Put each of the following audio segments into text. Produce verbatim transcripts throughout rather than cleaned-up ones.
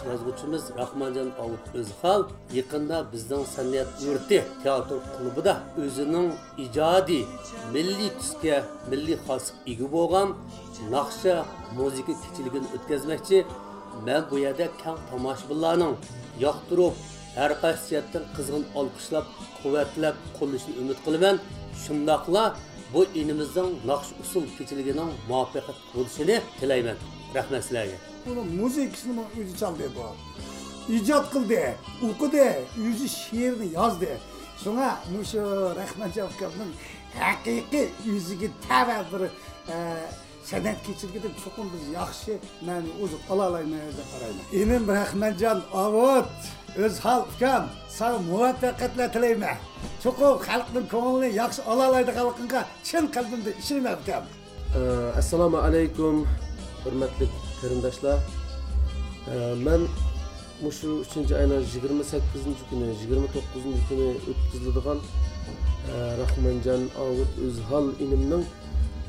يازغۇچىمىز راخمانجان ئاۋۇت ئۆزھال يېقىندا بىزنىڭ سەنئەت يۇرتى تىياتىر كۇلۇبىدا ئۆزىنىڭ ئىجادىي، مىللىي تۈسكە، مىللىي خاسلىققا ئىگە بولغان ناخشا مۇزىكا كېچىلىكىنى ئۆتكۈزمەكچى. مەن بۇ يەردە كەڭ تاماشىبىنلارنىڭ ياقتۇرۇپ، ھەر قايسى جەھەتتىن قىزغىن ئالقىشلاپ، قۇۋۋەتلەپ قوللىشىنى ئۈمىد قىلىمەن. شۇنداقلا بۇ ئىنىمىزنىڭ ناخشا ئۇسسۇل كېچىلىكىنىڭ مۇۋەپپەقىيەتلىك بولۇشىنى تىلەيمەن. رەھمەت سىلەرگە. بۇنىڭ مۇزىكىسىنىمۇ ئۆزى چالدى بۇ. ئىجاد قىلدى، ئوقۇدى، ئۆزى شېئىرنى يازدى. شۇڭا مۇشۇ رەھمانجان ئاكامنىڭ ھەقىقىي ئۆزىگە تەۋە بىر، ئە، سەنئەت كېچىلىكىدىن چوقۇم بىز ياخشى مەنىۋى ئوزۇق ئالالايمىز دەپ قارايمەن. ئىنىم رەھمانجان ئاۋۇت، ئۆزھال ئۇكام، ساڭا مۇۋەپپەقىيەتلەر تىلەيمەن. چوقۇم خەلقنىڭ كۆڭلىنى ياخشى ئالالايدىغانلىقىڭغا چىن قەلبىمدىن ئىشىنىمەن ئۇكام. ئە، ئەسسالامۇ ئەلەيكۇم، ھۆرمەتلىك قېرىنداشلار. ئە، مەن مۇشۇ ئۈچىنچى ئاينىڭ يىگىرمە سەككىزىنچى كۈنى، يىگىرمە توققۇزىنچى كۈنى ئۆتكۈزۈلىدىغان، ئە، راخمانجان ئاۋۇت ئۆزھال ئىنىمنىڭ،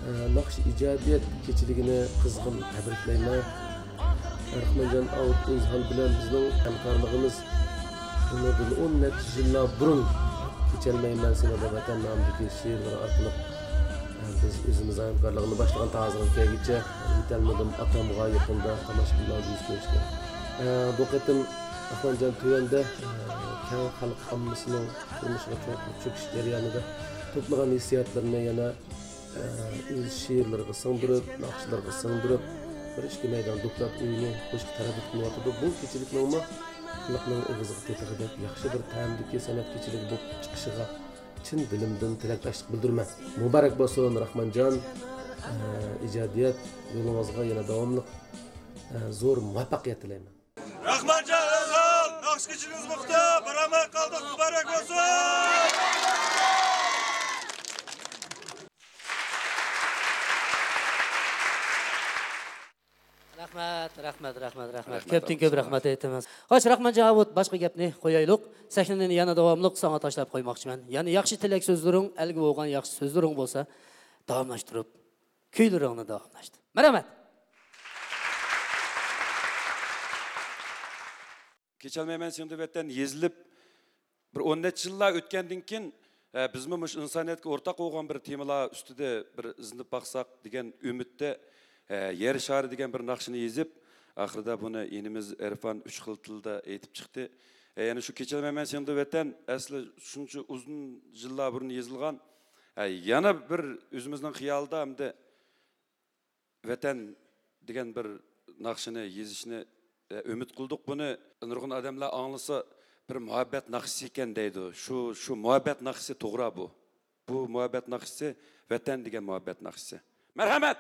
ئە، ناخشا ئىجادىيەت كېچىلىكىنى قىزغىن تەبرىكلەيمەن. راخمانجان ئاۋۇت ئۆزھال بىلەن بىزنىڭ ھەمكارلىقىمىز بۇنىڭدىن ئون نەچچە يىللار بۇرۇن كېچەلمەيمەن سېنىڭدە ۋەتەن نامىدىكى شېئىرلىرى ئارقىلىق، ئە، بىز ئۆزىمىز ھەمكارلىقنى باشلىغان تازىغا كەلگۈچە يېتەلمىدىم ئاتامغا يېقىندا تاماشىبىنلار بىلەن يۈز كۆرۈشتى. ئە، بۇ قېتىم ئاخۇنجان تۆۋەندە، ئە، كەڭ خەلق ئاممىسىنىڭ تۇرمۇشىغا چوڭقۇر چۆكۈش جەريانىدا توپلىغان ھېسسىياتلىرىنى يەنە، ئە، ئۆز شېئىرلىرىغا سىڭدۈرۈپ، ناخشىلىرىغا سىڭدۈرۈپ، بىر ئىككى مەيدان دوكلات ئويۇنى قوشۇپ تەرەت قىلىۋاتىدۇ. بۇ كېچىلىكنىڭمۇ خەلقنىڭ ئېغىزىغا تېتىغۇدەك ياخشى بىر تەمدىكى سەنئەت كېچىلىكى بولۇپ چىقىشىغا چىن دىلىمدىن تىلەكداشلىق بىلدۈرىمەن. مۇبارەك بولسۇن، راخمانجان. ئە، ئىجادىيەت يولىڭىزغا يەنە داۋاملىق، ئە، زور مۇۋەپپەقىيەت تىلەيمەن. راخمانجان ئۆزھال، ناخشا كېچىلىكىمىز بولۇپتۇ، بارالماي قالدۇق، مۇبارەك بولسۇن! رەھمەت، رەھمەت، رەھمەت، رەھمەت. رەھمەت، كۆپتىن كۆپ رەھمەت ئېيتىمىز. خوش، راخمانجان ئاۋۇت، باشقا گەپنى قويايلۇق. سەھنىنى يەنە داۋاملىق ساڭا تاشلاپ قويماقچىمەن. يەنە ياخشى تىلەك سۆزلىرىڭ، ئەلگە بولغان ياخشى سۆزلىرىڭ بولسا، داۋاملاشتۇرۇپ كۈيلىرىڭنى داۋاملاشتۇر. مەرھەمەت. كېچەلمەيمەن سېنىڭدە ۋەتەن يېزىلىپ، بىر ئون نەچچە يىللار ئۆتكەندىن كېيىن، ئە، بىزمۇ مۇشۇ ئىنسانىيەتكە ئورتاق بولغان بىر تېمىلار ئۈستىدە بىر ئىزدىنىپ باقساق دېگەن ئۈمىدتە، ئە، يەر شارى دېگەن بىر ناخشىنى يېزىپ، ئاخىرىدا بۇنى ئىنىمىز ئېرفان ئۈچ خىل تىلدا ئېيتىپ چىقتى. ئە، يەنە شۇ كېچەلمەيمەن سېنىڭدە ۋەتەن ئەسلى شۇنچە ئۇزۇن يىللار بۇرۇن يېزىلغان، ئە، يەنە بىر ئۆزىمىزنىڭ خىيالىدا ئەمدى ۋەتەن دېگەن بىر ناخشىنى يېزىشنى، ئە، ئۈمىد قىلدۇق. بۇنى نۇرغۇن ئادەملەر ئاڭلىسا، بىر مۇھەببەت ناخشىسى ئىكەن دەيدۇ. شۇ، شۇ مۇھەببەت ناخشىسى توغرا بۇ. بۇ مۇھەببەت ناخشىسى، ۋەتەن دېگەن مۇھەببەت ناخشىسى. مەرھەمەت!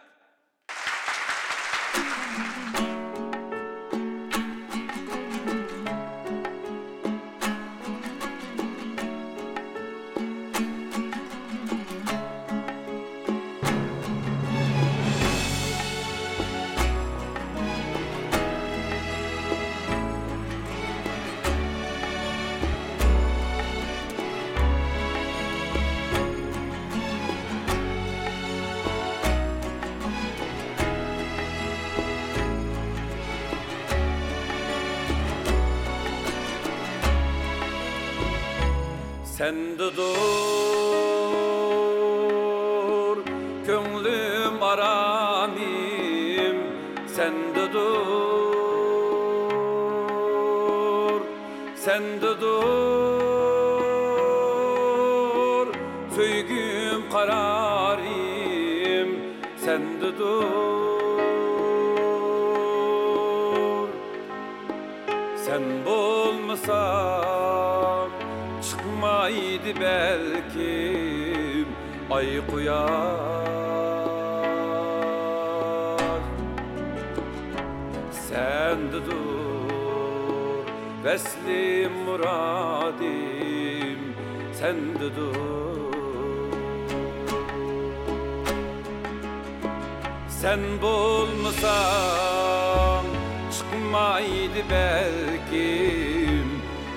سەندىدۇر كۆڭلۈم ئارامىم، سەندىدۇر، سەندىدۇر سۆيگۈم، قارارىم، سەندىدۇر. سەن بولمىساڭ چىقمايدۇ بەلكىم ئاي، قۇياش. سەندىدۇر ۋەسلىم، مۇرادىم سەندىدۇر. سەن بولمىساڭ چىقمايدۇ بەلكىم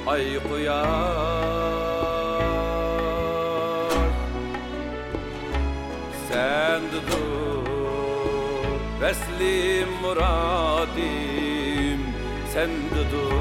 ئاي، قۇياش. سەندىدۇر ۋەسلىم، مۇرادىم سەندىدۇر.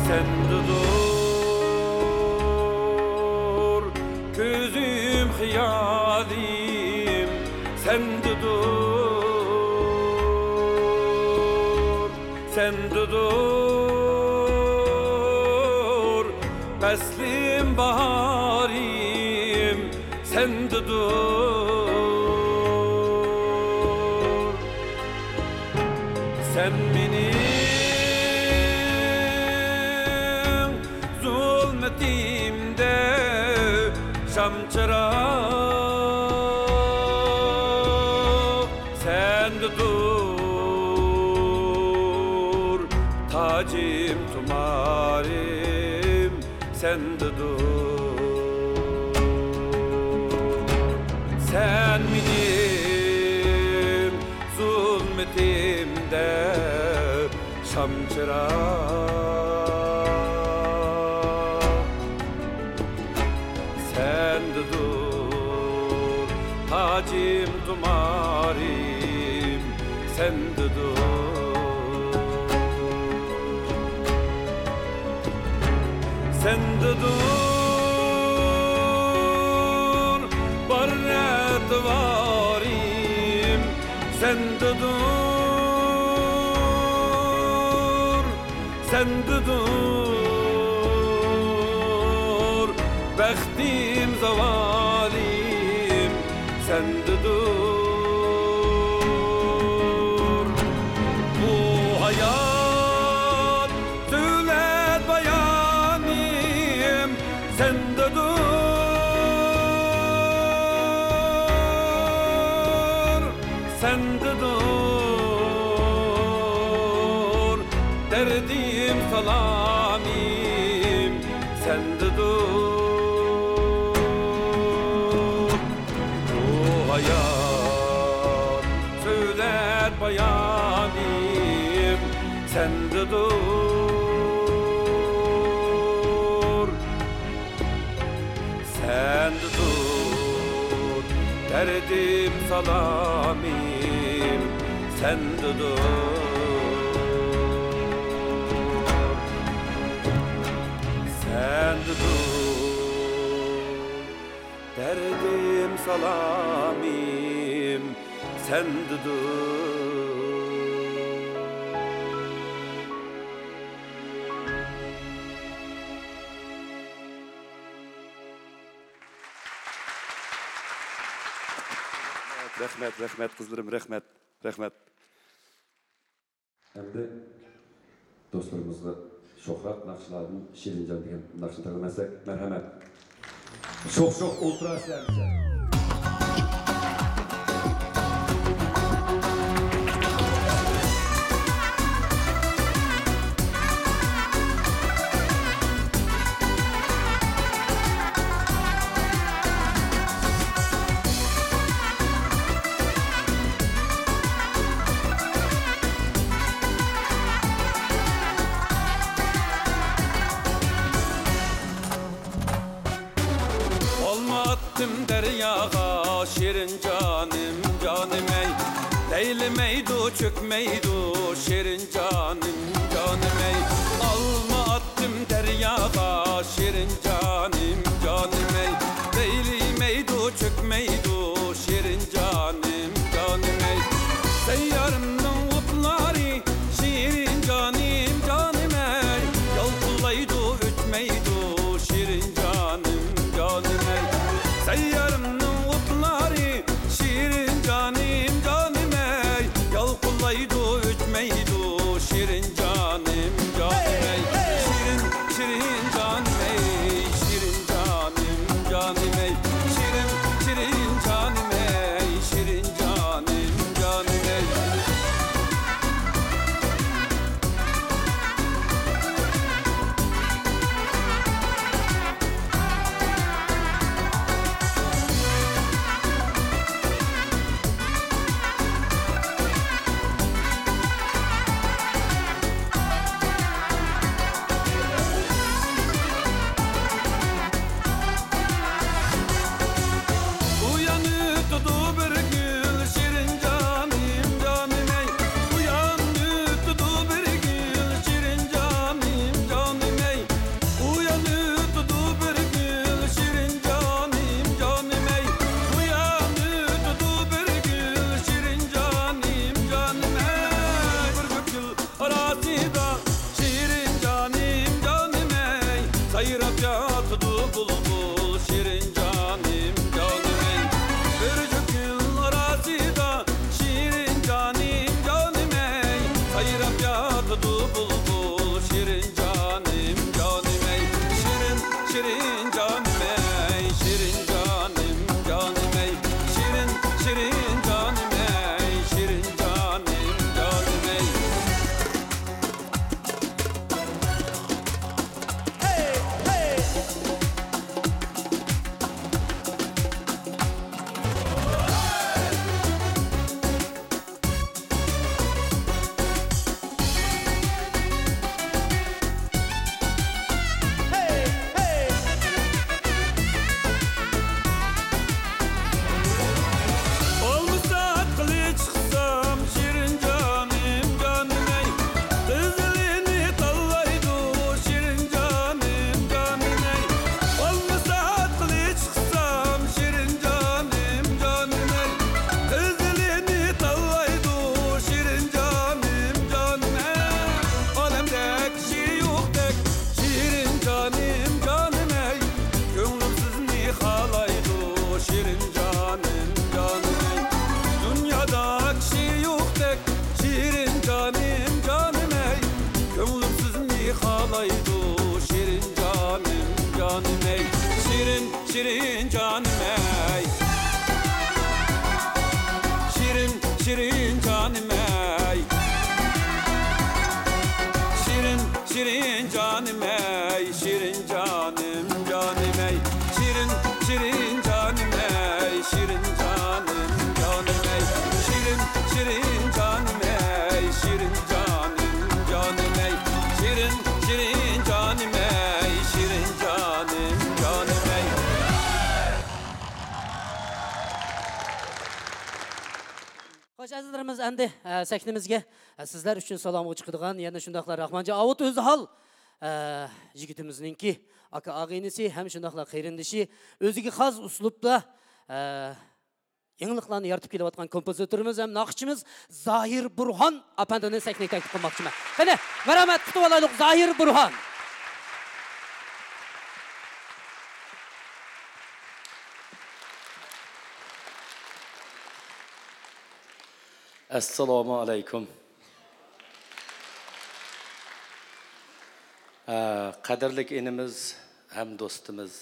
سەندىدۇر كۆزۈم، خىيالىم سەندىدۇر. سەندىدۇر پەسلىم، باھارىم سەندىدۇر. سەن مېنىڭ زۇلمىتىمدە شام چىراغ سەندىدۇر، تاجىم، تۇمارىم سەندىدۇر. سەن مېنىڭ زۇلمىتىمدە شام چىراغ سەندىدۇر، تاجىم، تۇمارىم سەندىدۇر. سەندىدۇر بار ئەتىۋارىم، سەندىدۇر، سەندىدۇر بەختىم، زاۋالىم سەندىدۇر. بۇ ھايات سۆلەت بايانىم سەندىدۇر، سەندىدۇر دەردىم، سالامىم سەندىدۇر. بۇ ھايات سۆلەت بايانىم سەندىدۇر، سەندىدۇر دەردىم، سالامىم سەندىدۇر، سەندىدۇر. دەردىم، سالامىم سەندىدۇر. رەھمەت، رەھمەت، قىزلىرىم، رەھمەت، رەھمەت. ئەمدى دوستلىرىمىزغا شوخراق ناخشىلاردىن شېرىنجان دېگەن ناخشىنى تەقدىم ئەتسەك مەرھەمەت. شوخ شوخ ئولتۇرارسەن دېسە. ئالما ئاتتىم دەرياغا، شېرىن جانىم، جانىم ئەي. لەيلىمەيدۇ، چۆكمەيدۇ، شېرىن جانىم، جانىم ئەي. ئالما ئاتتىم دەرياغا، شېرىن جانىم، جانىم ئەي. لەيلىمەيدۇ، چۆكمەيدۇ، شېرىن جانىم، جانىم ئەي. سەييارىمنىڭ ئوتلارى، شېرىن جانىم، جانىم ئەي. يالقۇنلايدۇ، ئۆچمەيدۇ، شېرىن جانىم، جانىم ئەي. سەييارىمنىڭ ئوتلارى، شېرىن جانىم، جانىم ئەي. يالقۇنلايدۇ، ئۆچمەيدۇ، شېرىن جانىم، جانىم ئەي. شېرىن، شېرىن جانىم ئەي، شېرىن جانىم، جانىم ئەي. شېرىن، شېرىن يىغلايدۇ شېرىن جانىم، جانىم ئەي. شېرىن، شېرىن جانىم ئەي. شېرىن، شېرىن جانىم ئەي. شېرىن، شېرىن جانىم ئەي. شېرىن جانىم، جانىم ئەي. شېرىن، شېرىن جانىم ئەي. شېرىن جانىم، جانىم ئەي. شېرىن، شېرىن جانىم ئەي. شېرىن جانىم، جانىم ئەي. شېرىن، شېرىن جانىم ئەي. شېرىن جانىم، جانىم ئەي. خوش، ئەزىزلىرىمىز، ئەمدى، ئە، سەھنىمىزگە، ئە، سىزلەر ئۈچۈن سالامغا چىقىدىغان يەنە شۇنداقلا راخمانجان ئاۋۇت ئۆزھال، ئە، يىگىتىمىزنىڭكى ئاكا ئاغىنىسى ھەم شۇنداقلا قېرىندىشى ئۆزىگە خاس ئۇسلۇبتا، ئە، يېڭىلىقلارنى يارىتىپ كېلىۋاتقان كومپوزىتورىمىز ھەم ناخشىچىمىز زاھىر بۇرھان ئەپەندىنى سەھنىگە تەكلىپ قىلماقچىمەن. قېنى، مەرھەمەت، كۈتۈۋالايلۇق، زاھىر بۇرھان. ئەسسالامۇ ئەلەيكۇم. ئە، قەدىرلىك ئىنىمىز ھەم دوستىمىز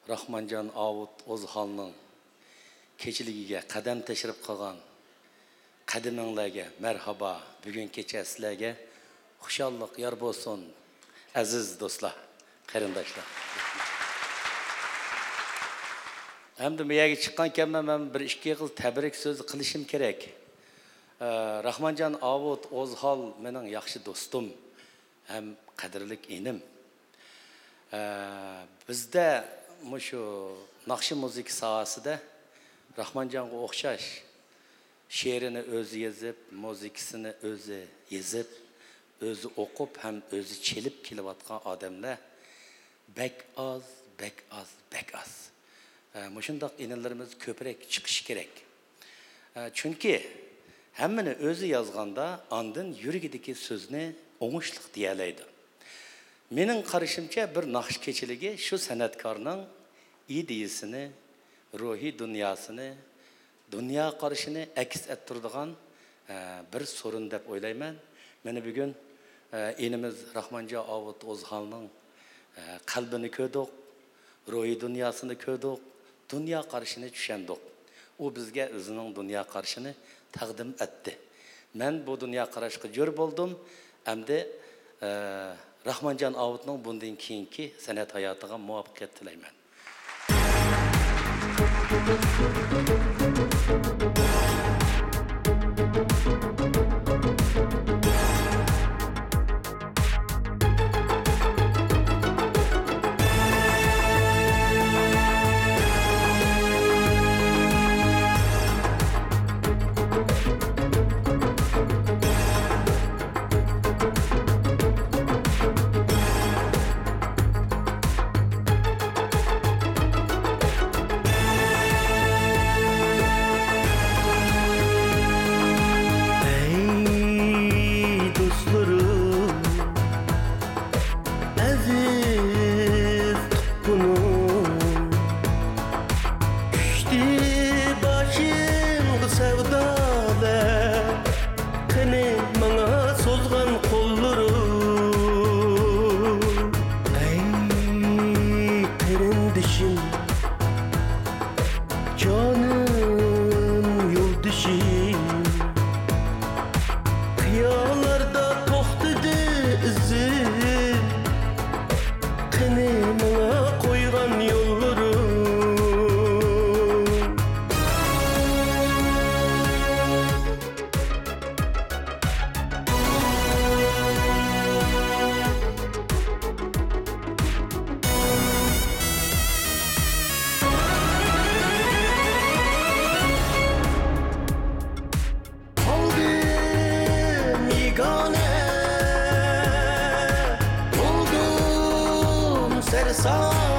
راخمانجان ئاۋۇت ئوزھالنىڭ كېچىلىكىگە قەدەم تەشرىپ قىلغان قەدىمىڭلارگە مەرھابا، بۈگۈن كېچە سىلەرگە خۇشاللىق يار بولسۇن، ئەزىز دوستلار، قېرىنداشلار. ئەمدى بۇ يەرگە چىققانكەنمەن، مەن بىر ئىككى ئېغىز تەبرىك سۆزى قىلىشىم كېرەك. ئە، راخمانجان ئاۋۇت ئوزھال مېنىڭ ياخشى دوستۇم ھەم قەدىرلىك ئىنىم. ئە، بىزدە مۇشۇ ناخشا مۇزىكا ساھەسىدە راخمانجانغا ئوخشاش شېئىرىنى ئۆزى يېزىپ، مۇزىكىسىنى ئۆزى يېزىپ، ئۆزى ئوقۇپ ھەم ئۆزى چېلىپ كېلىۋاتقان ئادەملەر بەك ئاز، بەك ئاز، بەك ئاز. ئە، مۇشۇنداق ئىنىلىرىمىز كۆپرەك چىقىشى كېرەك. ئە، چۈنكى ھەممىنى ئۆزى يازغاندا، ئاندىن يۈرىكىدىكى سۆزنى ئوڭۇشلۇق دېيەلەيدۇ. مېنىڭ قارىشىمچە، بىر ناخشا كېچىلىكى شۇ سەنئەتكارنىڭ ئىدىيىسىنى، روھىي دۇنياسىنى، دۇنيا قارىشىنى ئەكس ئەتتۈرىدىغان، ئە، بىر سورۇن دەپ ئويلايمەن. مانا بۈگۈن، ئە، ئىنىمىز راخمانجان ئاۋۇت ئوزھالنىڭ، ئە، قەلبىنى كۆردۇق، روھىي دۇنياسىنى كۆردۇق، دۇنيا قارىشىنى چۈشەندۇق. ئۇ بىزگە ئۆزىنىڭ دۇنيا قارىشىنى تەقدىم ئەتتى. مەن بۇ دۇنيا قاراشقا جۆر بولدۇم. ئەمدى، ئە، راخمانجان ئاۋۇتنىڭ بۇندىن كېيىنكى سەنئەت ھاياتىغا مۇۋەپپەقىيەت تىلەيمەن. ئەي دوستلىرىم، ئەزىز تۇغقىنىم، چۈشتى باشىمغا سەۋدالار، قېنى ماڭا سوزغان قوللىرىڭ. ئەي قېرىندىشىم، جانىم يولدىشىم، قىيالاردا توختىدى ئىزىم، قېنى ماڭا قويغان يوللىرىڭ. قالدىم يېگانە، بولدۇم سەرسان.